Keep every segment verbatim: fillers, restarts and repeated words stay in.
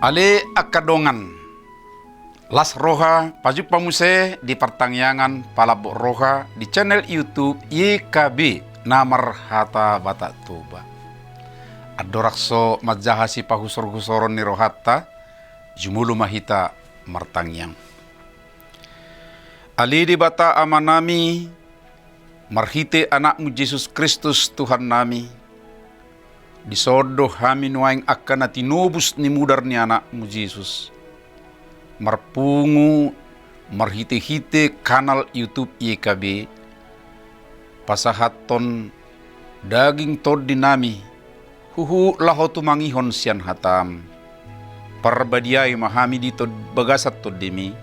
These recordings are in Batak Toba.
Ale angka dongan, las roha pajumpa muse di partangiangan Palambok Roha di channel YouTube Y K B na marhata Batak Toba. Andorang so manjaha sipahusorhusoron ni rohanta, jumolo ma hita martangiang. Ale Debata Amanami, marhite Anakmu Jesus Kristus Tuhannami, dison do hami nuaeng angka na tinobus ni mudar ni Anakmu Jesus, marpungu marhitehite kanal YouTube Y K B, pasahathon daging tondinami huhut laho tumangihon sian hatam. Parbadiai ma hami di tod-, bagasan Tondimi,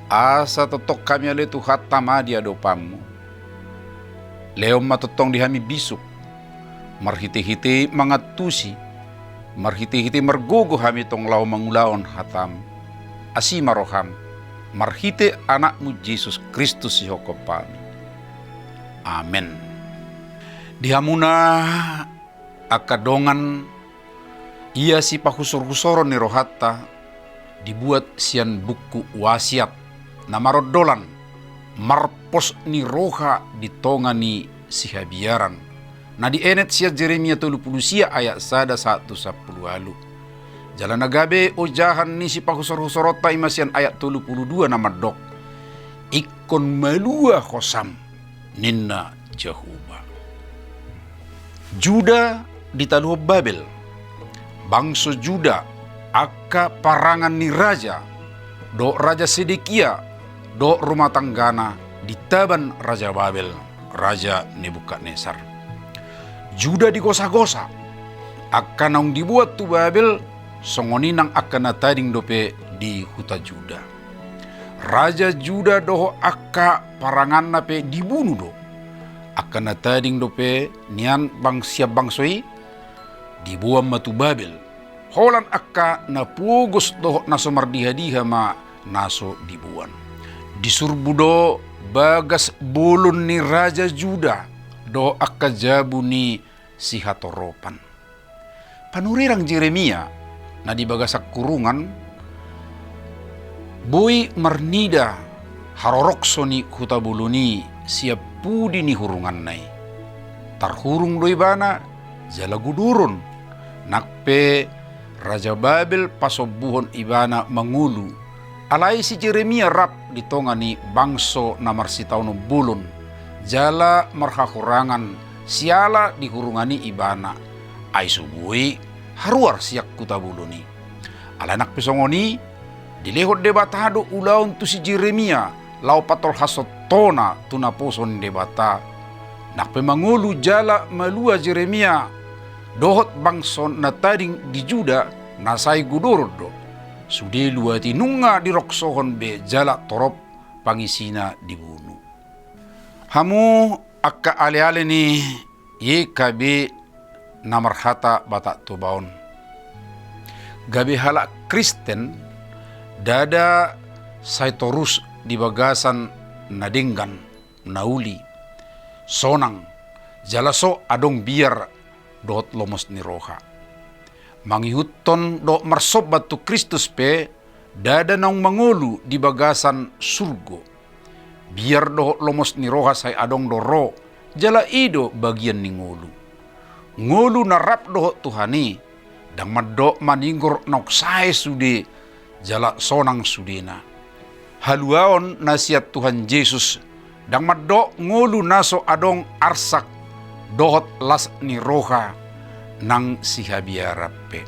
asa tongtong hami ale Tuhanta ma di adopanmu. Lehon ma tongtong di hami bisuk, marhitehite mangantusi, marhitehite margogo hami tong laho mangulahon hatam. Asi ma roham, marhite Anakmu Jesus Kristus sihophop hami. Amen. Di hamuna angka dongan, ia sipahusorhusoron ni rohanta dibuat sian buku Wasiat na marondolan Marpos ni Roha di Tonga ni Sihabiaran, na dienet sian Jeremia tolu pulu sia ayat sada sahat tu sampulu ualu. Jala na gabe ojahan ni sipahusorhusoronta i ma sian ayat tolu pulu dua na mandok: Ingkon malua hosam, ninna Jahowa. Juda ditaluhon Babel. Bangso Juda, angka parangan ni raja, dohot Raja Sedekia, dohot rumah tanggana ditaban Raja Babel, Raja Nebukadnesar. Juda digosagosa. Angka naung dibuat tu Babel, songon i nang angka na tading dope di huta Juda. Raja Juda dohot angka paranganna pe dibunu do. Angka na tading dope nian bang-, sian bangso i diboan ma tu Babel. Holan angka na pogos dohot na so mardihadiha ma na so diboan. Disurbu do bagas bolon ni raja Juda dohot angka jabu ni sihatoropan. Panurirang Jeremia na di bagasan hurungan boi marnida harorokso ni huta bolon i sian pudi ni hurunganna i. Tarhurung do ibana jala godoron, nang pe Raja Babel pasombuhon ibana mangolu. Alai si Jeremia rap di tonga ni bangso na marsitaonon bolon, jala marhahurangan siala di hurungan i ibana, ai so boi haruar sian huta bolon i. Alai nang pe songon i, dilehon Debata do ulaon tu si Jeremia, laho patolhashon tona tu naposo ni Debata. Nang pe mangolu jala malua Jeremia dohot bangso na tading di Juda na sai godoron do. Sude luat i nunga diroksohon be jala torop pangisina dibunu. Hamu angka aleale ni Y K B na marhata Batak Toba on. Gabe halak Kristen ndada sai torus di bagasan na denggan, na uli, sonang, jala so adong biar dohot lomos ni roha. Mangihuthon dohot marsomba tu Kristus pe ndada naung mangolu di bagasan surgo. Biar dohot lomos ni roha sai adong do ro, jala i do bagian ni ngolu. Ngolu na rap dohot Tuhan i, ndang mandok manigor naung sae sude, jala sonang sudena. Haluaon na sian Tuhan Jesus, ndang mandok ngolu na so adong arsak dohot las ni roha nang sihabiaran pe.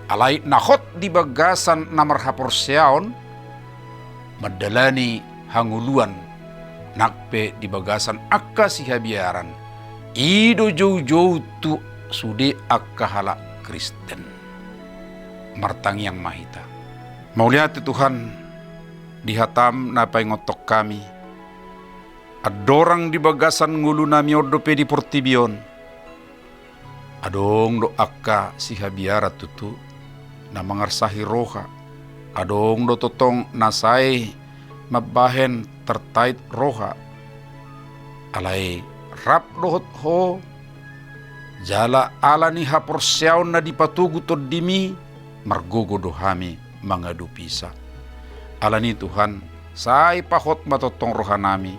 Alai na hot di bagasan na marhaporseaon mandalani hangoluan, nang pe di bagasan angka sihabiaran, i do joujou tu sude angka halak Kristen. Martangiang ma hita. Mauliate Tuhan, di hataM na paingothon hami, andorang di bagasan ngolunami on dope di portibi on, adong do angka sihabiaran tutu na mangarsahi roha, adong do tongtong na sae mambahen tartait roha. Alai rap dohot Ho, jala ala ni haporseaon na dipatogu TondiMi, margogo do hami mangadopisa. Alani i Tuhan, sai pahot ma tongtong rohanami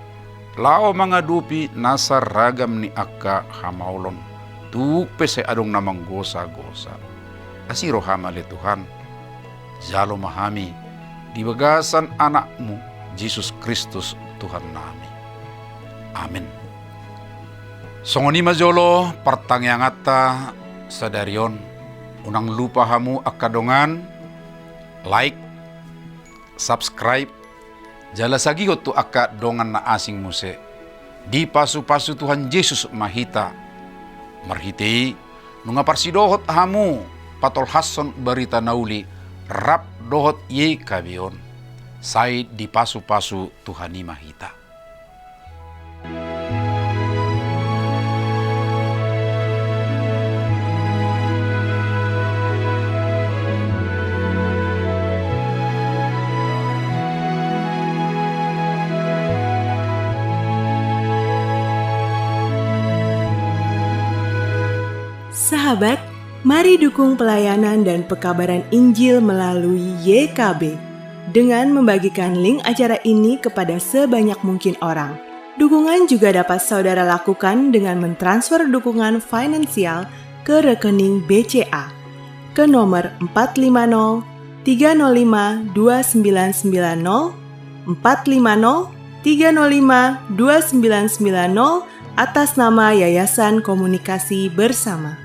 laho mangadopi nasa ragam ni angka hamaolon, tung pe sai adong na manggosagosa. Asi roham ale Tuhan, jalo ma hami di bagasan Anakmu Jesus Kristus Tuhannami. Amen. Songon i ma jolo partangianganta sadari on. Unang lupa hamu angka dongan, like, subscribe, jala sagihon tu angka dongan na asing muse. Dipasupasu Tuhan Jesus ma hita. Marhite i, nunga parsidohot hamu patolhashon barita na uli rap dohot Y K B on, sai dipasupasu Tuhan i ma hita. Sahabat, mari dukung pelayanan dan pekabaran Injil melalui Y K B dengan membagikan link acara ini kepada sebanyak mungkin orang. Dukungan juga dapat saudara lakukan dengan mentransfer dukungan finansial ke rekening B C A ke nomor empat lima nol tiga nol lima dua sembilan sembilan nol, empat lima nol tiga nol lima dua sembilan sembilan nol, atas nama Yayasan Komunikasi Bersama.